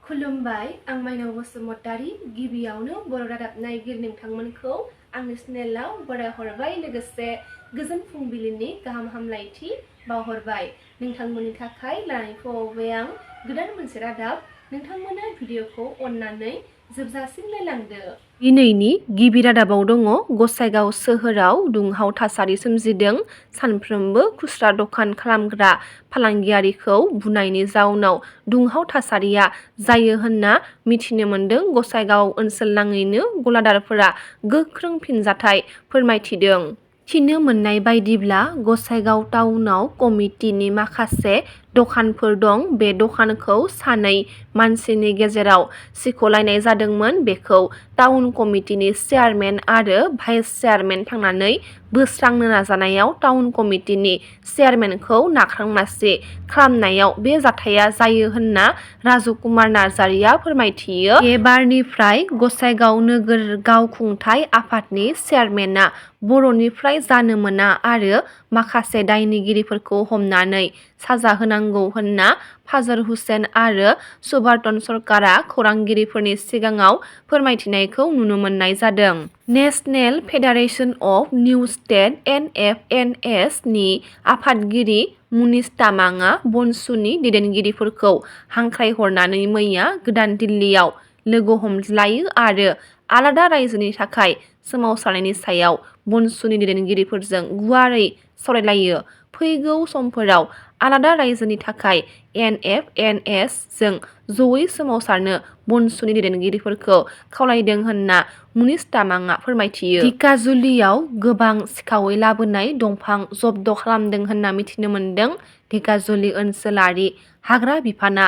खुलुमबाय आं माइनाव बसुमतारी गिबियावनो बर' रादाब नायगिर नोंथांमोनखौ आंनि चेनेलाव बरायहरबाय लोगोसे गोजोन फुंबिलिनि गाहाम हामलायथि बावहरबाय नोंथांमोननि थाखाय लानानै फैबाय आं गोदान मोनसे रादाब नोंथांमोना भिडिअखौ अननानै जोबजासिम नायलांदो। दिनैनि गिबि रादाबाव दङ गसाइगाव सोहोराव दुंहाव थासारि सोमजिदों। सानफ्रोमबो खुस्रा दखान खालामग्रा फालांगियारिखौ बुनायनि जाउनाव दुंहाव थासारिया जायो होनना मिथिनो मोन्दों। गसाइगाव ओनसोलनाङैनो गलादारफोरा गोख्रों फिनजाथाय फोरमायथिदों। मिथिनो मोननाय बायदिब्ला गसाइगाव टाउनाव कमिटिनि माखासे दखानफोर दं। बे दखानखौ सानै मानसिनि गेजेराव सिख'लायनाय जादोंमोन। बेखौ टाउन कमिटिनि चेयारमेन आरो भाइस चेयारमेन थांनानै बोस्रांनो नाजानायाव टाउन कमिटिनि चेयारमेनखौ नाख्रां-नासि खालामनायाव बे जाथाया जायो होनना राजकुमार नार्जारिया फोरमायथियो। बे बारनिफ्राय गसाइगाव नोगोर गावखुंथाय आफादनि चेयारमेना बर'निफ्राय जानो मोना आरो माखासे दायनिगिरिफोरखौ हमनानै साजा होनांगौ होनना फाजर हुसेन आरो सुबार्तन सरकारा खौरांगिरिफोरनि सिगाङाव फोरमायथिनायखौ नुनो मोननाय जादों। National Federation of news state (NFNS) नि आफादगिरि मुनिस तामाङा बनसुनि दैदेनगिरिफोरखौ हांख्रायहरनानै मैया गोदान दिल्लीयाव लोगो हमज्लायो आरो आलादा रायजोनि थाखाय सोमावसारनायनि सायाव बनसुनि दैदेनगिरिफोरजों गुवारै सावरायलायो। फैगौ समफोराव आलादा रायजोनि थाखाय NFNS जों जयै सोमावसारनो बनसुनि दैदेनगिरिफोरखौ खावलायदों होनना मुनिस तामाङा फोरमायथियो। ढेकियाजुलियाव गोबां सिखावै लाबोनाय दंफां जब्द खालामदों होनना मिथिनो मोन्दों। ढेकियाजुलि ओनसोलारि हाग्रा बिफाना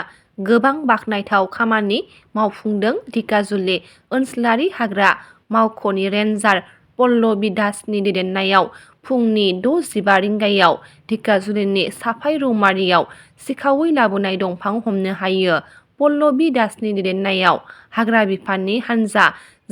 गोबां बाखनायथाव खामानि मावफुंदों। ढेकियाजुलि ओनसोलारि हाग्रा मावख'नि रेन्जार पल्लबी दासनि दैदेननायाव फुंनि 6:15 रिंगायाव ढेकियाजुलिनि साफाय रौमारियाव सिखावै लाबोनाय दंफां हमनो हायो। पल्लबी दासनि दैदेननायाव हाग्रा बिफाननि हानजा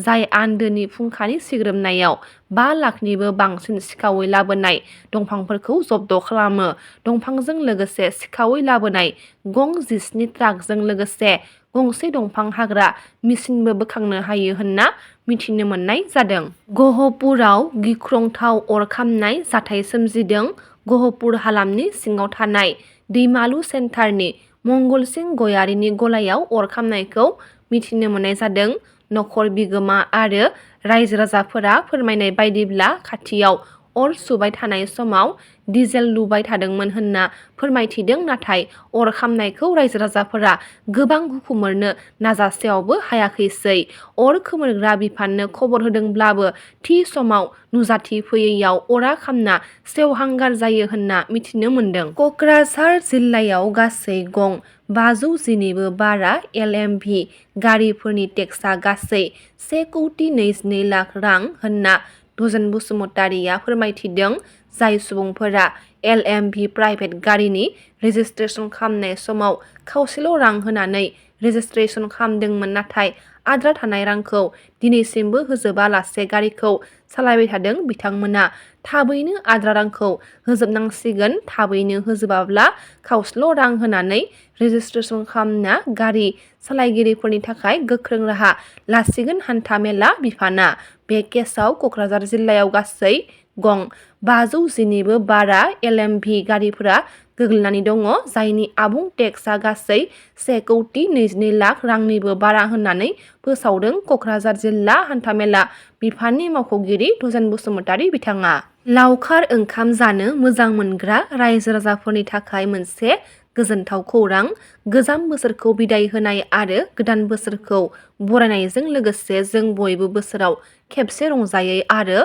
जाय आन्दोनि फुंखानि सिग्रोमनायाव 5 लाखनिबो बांसिन सिखावै लाबोनाय दंफांफोरखौ जब्द खालामो। दंफांजों लोगोसे सिखावै लाबोनाय गं 17 ट्राकजों लोगोसे गंसे दंफां हाग्रा मेसिनबो बोखांनो हायो होनना मिथिनो मोननाय जादों। गहपुराव गिख्रंथाव अर खामनाय जाथाय सोमजिदों। गहपुर हालामनि सिङाव थानाय दैमालु सेन्टारनि मंगलसिं गयारिनि गलायाव अर खामनायखौ मिथिनो मोननाय जादों। नखर बिगोमा आरो रायजो-राजाफोरा फोरमायनाय बायदिब्ला खाथियाव अर सुबाय थानाय समाव डिजेल लुबाय थादोंमोन होनना फोरमायथिदों। नाथाय अर खामनायखौ रायजो-राजाफोरा गोबां हुखुमोरनो नाजासेयावबो हायाखैसै। अर खोमोरग्रा बिफाननो खबर होदोंब्लाबो थि समाव नुजाथिफैयैयाव अरा खामना सेवहांगार जायो होनना मिथिनो मोन्दों। कक्राझार जिल्लायाव गासै गं 500 बारा LMV गारिफोरनि टेक्सआ गासै 1,22 लाख रां होनना धजेन बसुमतारीया फोरमायथिदों। जाय सुबुंफोरा LMV प्राइभेट गारिनि रेजिस्ट्रेसन खालामनाय समाव खावसेल' रां होनानै रेजिस्ट्रेसन खालामदोंमोन नाथाय आद्रा थानाय रांखौ दिनैसिमबो होजोबालासे गारिखौ सालायबाय थादों बिथांमोना थाबैनो आद्रा रांखौ होजोबनांसिगोन। थाबैनो होजोबाब्ला खावसेल' रां होनानै रेजिस्ट्रेसन खालामना गारि सालायगिरिफोरनि थाखाय गोख्रों राहा लासिगोन हान्था मेला बिफाना। बे केसआव कक्राझार जिल्लायाव गासै गं 500 बारा LMV गारिफोरा गोग्लैनानै दङ। जायनि आबुं टेक्सआ गासै 1,22 लाख रांनिबो बारा होननानै फोसावदों कक्राझार जिल्ला हान्थामेला बिफाननि मावख'गिरि धजेन बसुमतारी बिथाङा। लावखार ओंखाम जानो मोजां मोनग्रा रायजो-राजाफोरनि थाखाय मोनसे गोजोनथाव खौरां। गोजाम बोसोरखौ बिदाय होनाय आरो गोदान बोसोरखौ बरायनायजों लोगोसे जों बयबो बोसोराव खेबसे रंजायै आरो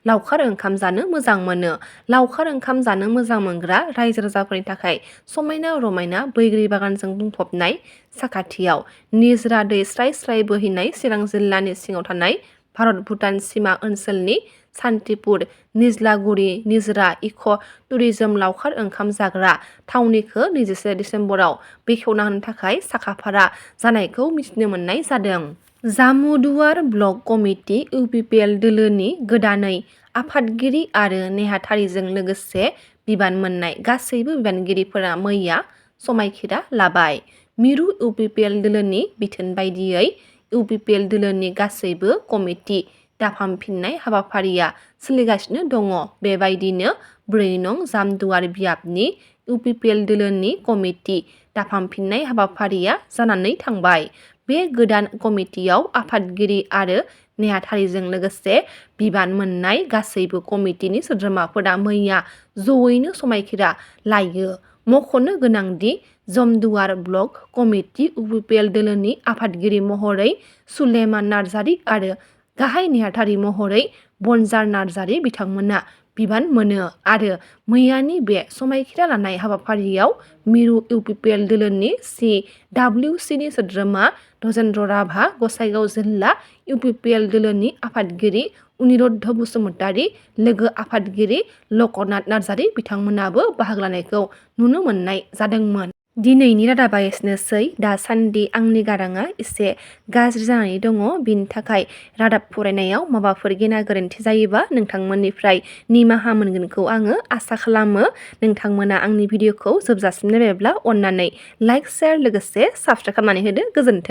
लावखार ओंखाम जानो मोजां मोनो। लावखार ओंखाम जानो मोजां मोनग्रा रायजो-राजाफोरनि थाखाय समायना-रमायना बैग्रि बागानजों बुंफबनाय साखाथियाव निजरा दै स्राय-स्राय बोहैनाय चिरां जिल्लानि सिङाव थानाय भारत-भुटान सिमा ओनसोलनि सान्तिपुर निज्लागुरि निजरा इक' टुरिजम लावखार ओंखाम जाग्रा थावनिखौ 21 दिसेम्बराव बेखेवना होनो थाखाय साखाफारा जानायखौ मिथिनो मोननाय जादों। जामुदुवार ब्लक कमिटि UPPL दोलोनि गोदानै आफादगिरि आरो नेहाथारिजों लोगोसे बिबान मोननाय गासैबो बिबानगिरिफोरा मैया समायखिरा लाबाय। मिरु इउपिपिएल दोलोनि बिथोन बायदियै इउपिपिएल दोलोनि गासैबो कमिटि दाफामफिननाय हाबाफारिया सोलिगासिनो दङ। बेबायदिनो 4 नं जामदुवार बियाबनि इउपिपिएल दोलोनि कमिटि दाफामफिननाय हाबाफारिया जानानै थांबाय। बे गोदान कमिटियाव आफादगिरि आरो नेहाथारिजों लोगोसे बिबान मोननाय गासैबो कमिटिनि सोद्रोमाफोरा मैया जयैनो समायखिरा लायो। मख'नो गोनांदि जमदुवार ब्लक कमिटि इउपिपिएल दोलोनि आफादगिरि महरै सुलेमान नार्जारि आरो गाहाय नेहाथारि महरै बनजार नार्जारि बिथांमोना बिबान मोनो आरो मैयानि बे समायखिरा लानाय हाबाफारियाव मिरु इउपिपिएल दोलोनि CWCनि सोद्रोमा धजेन्द्र राभा, गसाइगाव जिल्ला इउपिपिएल दोलोनि आफादगिरि अनिरुद्ध बसुमतारी, लोगो आफादगिरि लकनाथ नार्जारि बिथांमोनाबो बाहागो लानायखौ नुनो मोननाय जादोंमोन। दिनैनि रादाबा एसेनोसै। दासान्दि आंनि गाराङा एसे गाज्रि जानानै दङ। बिनि थाखाय रादाब फरायनायाव माबाफोर गेना गोरोन्थि जायोबा नोंथांमोननिफ्राय निमाहा मोनगोनखौ आङो आसा खालामो। नोंथांमोना आंनि भिडिअखौ जोबजासिम नायबायब्ला अननानै लाइक, शेयार लोगोसे साबस्क्राइब खालामनानै होदो। गोजोन्थों।